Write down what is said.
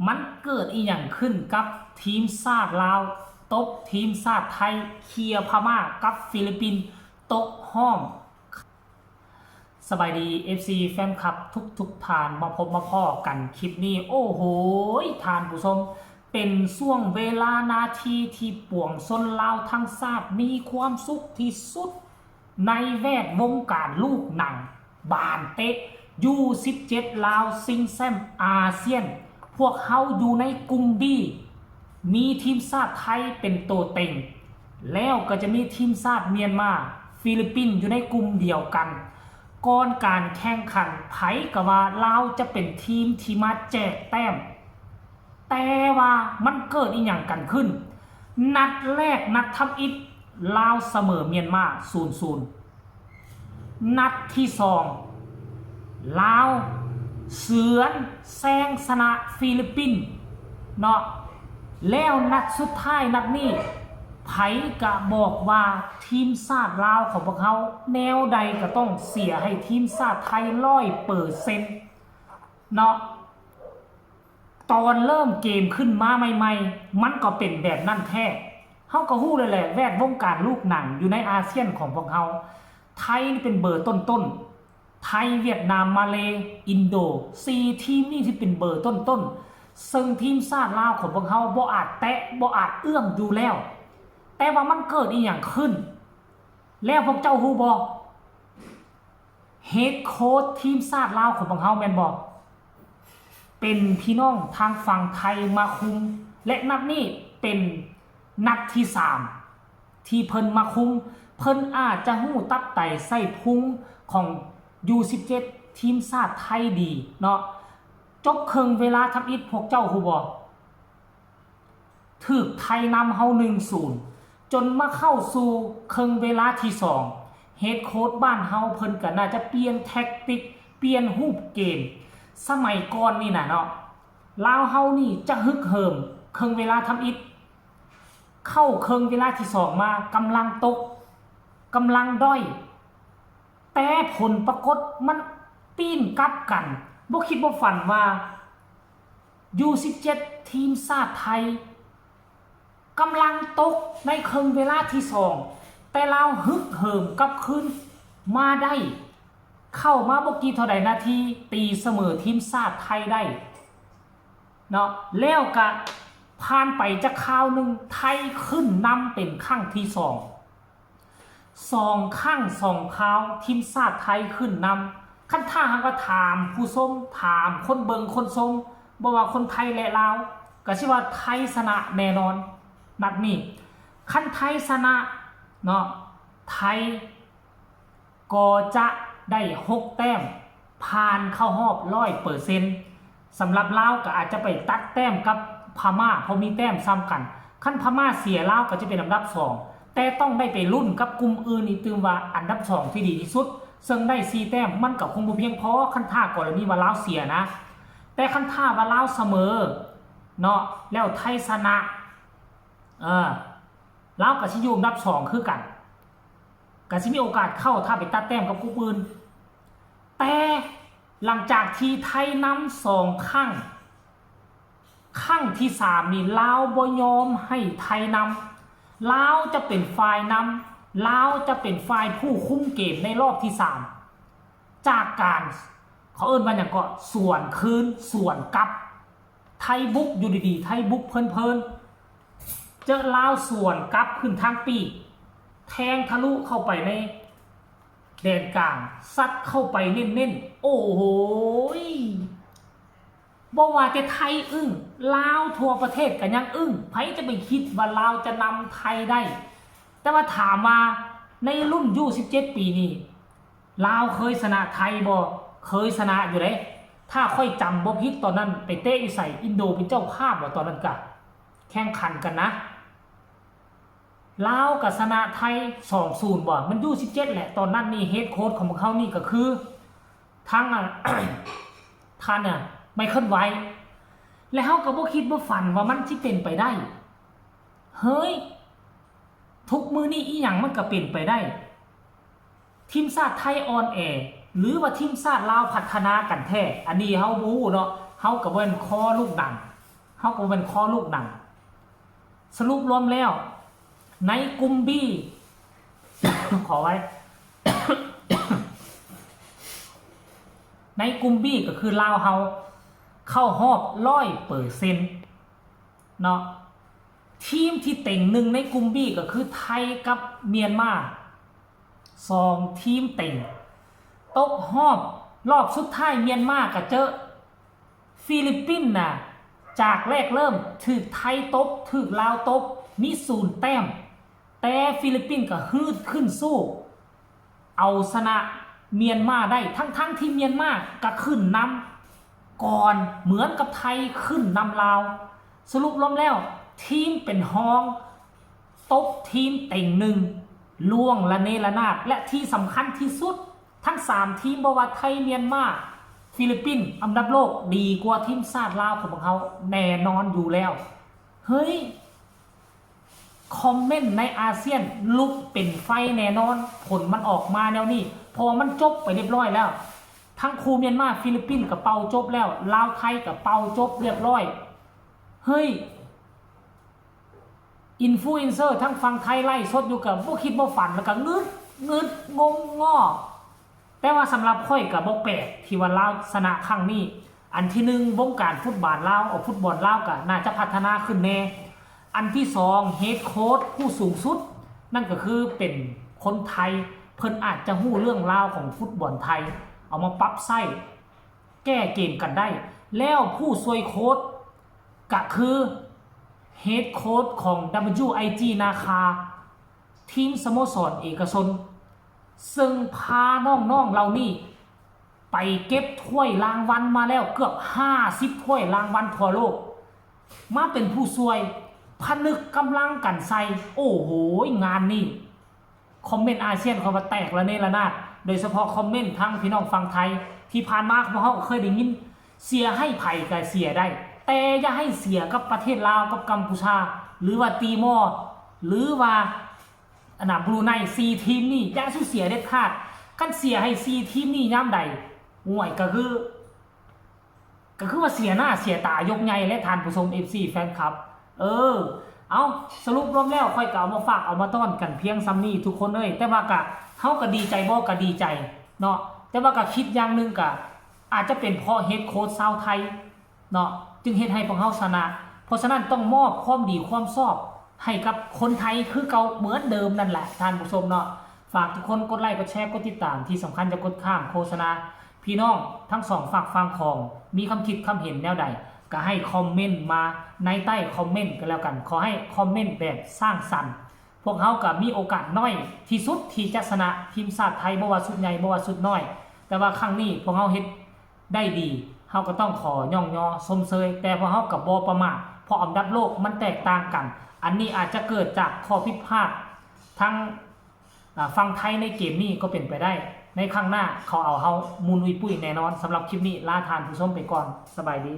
ມັນເກີດອີ່ຫຍັງຂຶ້ນກັບທີມຊາດລາວ ຕົບທີມຊາດໄທ ເຄຍພະມ້າກັບຟີລິບປິນຕົກຮອບ? ສະບາຍດີ ເອັຟຊີ ແຟນຄລັບທຸກໆທ່ານ ມາພົບມາພໍ້ກັນຄລິບນີ້. ໂອ້ໂຫຍ ທ່ານຜູ້ຊົມ ເປັນຊ່ວງເວລານາທີທີ່ປວງຊົນລາວທັງຊາດມີຄວາມສຸກທີ່ສຸດ ໃນແວດວົງການລູກໜັງ ບານເຕະ ຢູສິບເຈັດ ລາວຊິງແຊັມອາຊຽນ. ພວກເຮົາຢູ່ໃນກຸ່ມ B ມີທີມຊາດໄທເປັນໂຕເຕັງ ແລ້ວກໍຈະມີທີມຊາດມຽນມາ, ຟີລິບປິນຢູ່ໃນກຸ່ມດຽວກັນ. ກ່ອນການແຂ່ງຂັນ ໃຜກໍວ່າລາວຈະເປັນທີມທີ່ມາແຈກແຕ້ມ. ແຕ່ວ່າມັນເກີດອີ່ຫຍັງກັນຂຶ້ນ? ນັດແລກ ນັດທຳອິດ ລາວສະເໝີມຽນມາ ສູນສູນ. ນັດທີສອງ ລາວເຊືອນແຊງຊະນະຟີລິບປິນເນາະ. ແລ້ວນັດສຸດທ້າຍ ນັດນີ້ ໃຜກະບອກວ່າທີມຊາດລາວຂອງພວກເຮົາແນວໃດກະຕ້ອງເສຍໃຫ້ທີມຊາດໄທຮ້ອຍເປີເຊັນເນາະ. ຕອນເລີ່ມເກມຂຶ້ນມາໃໝ່ໆ ມັນກໍເປັນແບບນັ້ນແທ້. ເຮົາກໍຮູ້ແລ້ວແຫຼະ ແວດວົງການລູກໜັງຢູ່ໃນອາຊຽນຂອງພວກເຮົາ ໄທນີ້ເປັນເບີຕົ້ນໆ. ໄທ, ຫວຽດນາມ, ມາເລ, ອິນໂດ ສີ່ທີມນີ້ທີ່ເປັນເບີຕົ້ນໆ ເຊິ່ງທີມຊາດລາວຂອງພວກເຮົາບໍ່ອາດແຕະ ບໍ່ອາດເອື້ອມຢູ່ແລ້ວ. ແຕ່ວ່າມັນເກີດອີ່ຫຍັງຂຶ້ນ? ແລ້ວພວກເຈົ້າຮູ້ບໍ່? ເຮັດໂຄດທີມຊາດລາວຂອງພວກເຮົາແມ່ນບໍ່? ເປັນພີ່ນ້ອງທາງຝັ່ງໄທມາຄຸມ ແລະ ນັດນີ້ເປັນນັດທີສາມທີ່ເພິ່ນມາຄຸມ. ເພິ່ນອາດຈະຮູ້ຕັບໄຕໄສ້ພຸງຂອງ ຢູສິບເຈັດ ທີມຊາດໄທດີເນາະ. ຈົບເຄິ່ງເວລາທຳອິດ ພວກເຈົ້າຮູ້ບໍ່? ຖືກໄທນຳເຮົາ ໜຶ່ງສູນ ຈົນມາເຂົ້າສູ່ເຄິ່ງເວລາທີສອງ ເຮັດໂຄດບ້ານເຮົາເພິ່ນກໍໜ້າຈະປ່ຽນແທັກຕິກ ປ່ຽນຮູບເກມ. ສະໄໝກ່ອນນີ້ນະເນາະ ລາວເຮົານີ້ຈະຮຶກເຫີມເຄິ່ງເວລາທຳອິດ ເຂົ້າເຄິ່ງເວລາທີສອງມາ ກຳລັງຕົກ ກຳລັງດ້ອຍ. ແຕ່ຜົນປາກົດມັນປີ້ນກັບກັນ. ບໍ່ຄິດບໍ່ຝັນວ່າ ຢູສິບເຈັດ ທີມຊາດໄທກຳລັງຕົກໃນເຄິ່ງເວລາທີສອງ ແຕ່ລາວຮຶກເຫີມກັບຄືນມາໄດ້ ເຂົ້າມາບໍ່ກີ່ເທົ່າໃດນາທີ ຕີສະເໝີທີມຊາດໄທໄດ້ເນາະ. ແລ້ວກະຜ່ານໄປຈັກຄາວໜຶ່ງ ໄທຂຶ້ນນຳເປັນຄັ້ງທີສອງ. ສອງຄັ້ງສອງຄາວ ທີມຊາດໄທຂຶ້ນນຳ. ຄັນຖ້າຫາກວ່າຖາມຜູ້ຊົມ ຖາມຄົນເບິ່ງຄົນຊົມ ບໍ່ວ່າຄົນໄທ ແລະ ລາວ ກໍຊິວ່າໄທຊະນະແນ່ນອນ ນັດນີ້. ຄັນໄທຊະນະເນາະ ໄທກໍຈະໄດ້ຫົກແຕ້ມ ຜ່ານເຂົ້າຮອບຮ້ອຍເປີເຊັນ. ສຳລັບລາວກໍອາດຈະໄປຕັດແຕ້ມກັບພະມ້າ ເພາະມີແຕ້ມສ່ຳກັນ. ຄັນພະມ້າເສຍ ລາວກໍຈະເປັນອັນດັບສອງ ແຕ່ຕ້ອງໄດ້ໄປລຸ້ນກັບກຸ່ມອື່ນອີກຕື່ມວ່າອັນດັບສອງທີ່ດີທີ່ສຸດ ເຊິ່ງໄດ້ສີ່ແຕ້ມ ມັນກໍຄົງບໍ່ພຽງພໍ ຄັນຖ້າກໍລະນີວ່າລາວເສຍນະ. ແຕ່ຄັນຖ້າວ່າລາວສະເໝີເນາະ ແລ້ວໄທຊະນະ ເອີ ລາວກໍຊິຢູ່ອັນດັບສອງຄືກັນ ກໍຊິມີໂອກາດເຂົ້າ ຖ້າໄປຕັດແຕ້ມກັບກຸ່ມອື່ນ. ແຕ່ຫຼັງຈາກທີ່ໄທນຳສອງຄັ້ງ ຄັ້ງທີສາມນີ້ລາວບໍ່ຍອມໃຫ້ໄທນຳ ລາວຈະເປັນຝ່າຍນຳ ລາວຈະເປັນຝ່າຍຜູ້ຄຸມເກມໃນລອບທີສາມ ຈາກການ ເຂົາເອີ້ນວ່າຫຍັງເກາະ ສວນຄືນ ສວນກັບ. ໄທບຸກຢູ່ດີໆ ໄທບຸກເພີນໆ ເຈີລາວສວນກັບຂຶ້ນທາງປີກ ແທງທະລຸເຂົ້າໄປໃນແດນກາງ ຊັດເຂົ້າໄປເນັ້ນໆ. ໂອ້ໂຫຍ ບໍ່ວ່າແຕ່ໄທອຶ້ງ ລາວທົ່ວປະເທດກໍຍັງອຶ້ງ ໃຜຈະໄປຄິດວ່າລາວຈະນຳໄທໄດ້. ແຕ່ວ່າຖາມວ່າໃນລຸ້ນຢູສິບເຈັດປີນີ້ ລາວເຄີຍຊະນະໄທບໍ່? ເຄີຍຊະນະຢູ່ເດ້. ຖ້າຂ້ອຍຈຳບໍ່ຜິດ ຕອນນັ້ນໄປເຕະຢູ່ໃສ ອິນໂດເປັນເຈົ້າພາບບໍ່? ຕອນນັ້ນກະແຂ່ງຂັນກັນນະ ລາວກະຊະນະໄທສອງສູນບໍ່? ມັນຢູສິບເຈັດແຫຼະ. ຕອນນັ້ນນີ້ເຮດໂຄດຂອງພວກເຮົານີ້ກໍຄືທັງ ອາ ທ່ານ ອາ ໄມເຄິນ ໄວ ແລະ ເຮົາກໍບໍ່ຄິດບໍ່ຝັນວ່າມັນຊິເປັນໄປໄດ້. ເຮີ້ຍ ທຸກມື້ນີ້ອີ່ຫຍັງມັນກໍເປັນໄປໄດ້. ທີມຊາດໄທອ່ອນແອ ຫຼືວ່າທີມຊາດລາວພັດທະນາກັນແທ້ ອັນນີ້ເຮົາບໍ່ຮູ້ເນາະ. ເຮົາກໍບໍ່ແມ່ນຄໍລູກໜັງ ເຮົາກໍບໍ່ແມ່ນຄໍລູກໜັງ. ສະຫຼຸບລວມແລ້ວ ໃນກຸ່ມ B ຂໍອະໄວ້ ໃນກຸ່ມ B ກໍຄືລາວເຮົາເຂົ້າຮອບຮ້ອຍເປີເຊັນເນາະ. ທີມທີ່ເຕັງໜຶ່ງໃນກຸ່ມ B ກໍຄືໄທກັບມຽນມາ ສອງທີມເຕັງ ຕົກຮອບ ຮອບສຸດທ້າຍມຽນມາກໍເຈີ ຟີລິບປິນນະ ຈາກແລກເລີ່ມຖືກໄທຕົບ ຖືກລາວຕົບ ມີສູນແຕ້ມ ແຕ່ຟີລິບປິນກໍຮຶດຂຶ້ນສູ້ ເອົາຊະນະມຽນມາໄດ້ ທັງໆທີ່ມຽນມາກໍຂຶ້ນນຳກ່ອນ ເໝືອນກັບໄທຂຶ້ນນຳລາວ. ສະຫຼຸບລວມແລ້ວ ທີມເປັນຮອງ ຕົບທີມເຕັງໜຶ່ງ ລ່ວງລະເນລະນາດ ແລະ ທີ່ສຳຄັນທີ່ສຸດ ທັງສາມທີມ ບໍ່ວ່າໄທ, ມຽນມາ, ຟີລິບປິນ ອັນດັບໂລກດີກວ່າທີມຊາດລາວຂອງພວກເຮົາແນ່ນອນຢູ່ແລ້ວ. ເຮີ້ຍ ຄອມເມັນໃນອາຊຽນລຸກເປັນໄຟແນ່ນອນ ຜົນມັນອອກມາແນວນີ້ ເພາະວ່າມັນຈົບໄປຮຽບຮ້ອຍແລ້ວ. ທັງຄູ່ມຽນມາ, ຟີລິບປິນກໍເປົ່າຈົບແລ້ວ, ລາວ, ໄທກໍເປົ່າຈົບຮຽບຮ້ອຍ. ເຮີ້ຍ ອິນຟລູເອັນເຊີທັງຝັ່ງໄທໄລຟ໌ສົດຢູ່ກໍບໍ່ຄິດບໍ່ຝັນ ແລ້ວກໍງຶດງຶດງົງງໍ. ແຕ່ວ່າສຳລັບຂ້ອຍກໍບໍ່ແປກທີ່ວ່າລາວຊະນະຄັ້ງນີ້. ອັນທີໜຶ່ງ ວົງການຟຸດບານລາວ ເອົາ ຟຸດບອນລາວກໍໜ້າຈະພັດທະນາຂຶ້ນແດ່. ອັນທີສອງ ເຮດໂຄດຜູ້ສູງສຸດ ນັ້ນກໍຄືເປັນຄົນໄທ ເພິ່ນອາດຈະຮູ້ເລື່ອງລາວຂອງຟຸດບອນໄທ ເອົາມາປັບໃຊ້ ແກ້ເກມກັນໄດ້. ແລ້ວຜູ້ຊ່ວຍໂຄດກະຄືເຮດໂຄດຂອງ WIG ນາຄາ ທີມສະໂມສອນເອກະຊົນ ເຊິ່ງພານ້ອງໆເຫຼົ່ານີ້ໄປເກັບຖ້ວຍລາງວັນມາແລ້ວເກືອບຫ້າສິບຖ້ວຍລາງວັນທົ່ວໂລກ ມາເປັນຜູ້ຊ່ວຍ ຜະນຶກກຳລັງກັນໃສ່. ໂອ້ໂຫ ງານນີ້ ຄອມເມັນອາຊຽນເຂົາວ່າແຕກລະເນລະນາດ ໂດຍສະເພາະຄອມເມັນທາງພີ່ນ້ອງຝັ່ງໄທ ທີ່ຜ່ານມາພວກເຮົາກໍເຄີຍໄດ້ຍິນ ເຊຍໃຫ້ໃຜກໍເຊຍໄດ້ ແຕ່ຢ່າໃຫ້ເຊຍກັບປະເທດລາວກັບກຳປູຊາ ຫຼືວ່າຕີມໍ ຫຼືວ່າ ອັນນ່າ ບຣູໄນ ສີ່ທີມນີ້ຢ່າສູ່ເຊຍເດັດຂາດ. ຄັນເຊຍໃຫ້ສີ່ທີມນີ້ຍາມໃດ ໂອ້ຍ ກໍຄື ກໍຄືວ່າເສຍໜ້າເສຍຕາຍົກໃຫຍ່ແຫຼະທ່ານຜູ້ຊົມ ເອັຟຊີ ແຟນຄລັບ. ເອີ ເອົາ ສະຫຼຸບລວມແລ້ວ ຂ້ອຍກໍເອົາມາຝາກເອົາມາຕ້ອນກັນພຽງສ່ຳນີ້ທຸກຄົນເອີຍ. ແຕ່ວ່າກະ ເຮົາກໍດີໃຈບໍ່ ກໍດີໃຈເນາະ ແຕ່ວ່າກໍຄິດຢ່າງໜຶ່ງ ກະອາດຈະເປັນເພາະເຮດໂຄດຊາວໄທເນາະ ຈຶ່ງເຮັດໃຫ້ພວກເຮົາຊະນະ. ເພາະສະນັ້ນຕ້ອງມອບຄວາມດີຄວາມຊອບໃຫ້ກັບຄົນໄທຄືເກົ່າເໝືອນເດີມນັ້ນແຫຼະທ່ານຜູ້ຊົມເນາະ. ຝາກທຸກຄົນກົດໄລ ກົດແຊ ກົດຕິດຕາມ ທີ່ສຳຄັນຢ່າກົດຂ້າມໂຄສະນາ. ພີ່ນ້ອງທັງສອງຟາກຝັ່ງຂອງ ມີຄຳຄິດຄຳເຫັນແນວໃດ ກໍໃຫ້ຄອມເມັນມາໃນໃຕ້ຄອມເມັນກໍແລ້ວກັນ. ຂໍໃຫ້ຄອມເມັນແບບສ້າງສັນ. ພວກເຮົາກໍມີໂອກາດໜ້ອຍທີ່ສຸດທີ່ຈະຊະນະທີມຊາດໄທ ບໍ່ວ່າຊຸດໃຫຍ່ ບໍ່ວ່າຊຸດນ້ອຍ. ແຕ່ວ່າຄັ້ງນີ້ພວກເຮົາເຮັດໄດ້ດີ ເຮົາກໍຕ້ອງຂໍຍ້ອງຍໍຊົມເຊີຍ. ແຕ່ພວກເຮົາກໍບໍ່ປະໝາດ ເພາະອັນດັບໂລກມັນແຕກຕ່າງກັນ. ອັນນີ້ອາດຈະເກີດຈາກຂໍ້ຜິດພາດທາງ ອາ ຝັ່ງໄທໃນເກມນີ້ກໍເປັນໄປໄດ້. ໃນຄັ້ງໜ້າເຂົາເອົາເຮົາໝູນອຸຍປຸ້ຍແນ່ນອນ. ສຳລັບຄລິບນີ້ລາທ່ານຜູ້ຊົມໄປກ່ອນ. ສະບາຍດີ.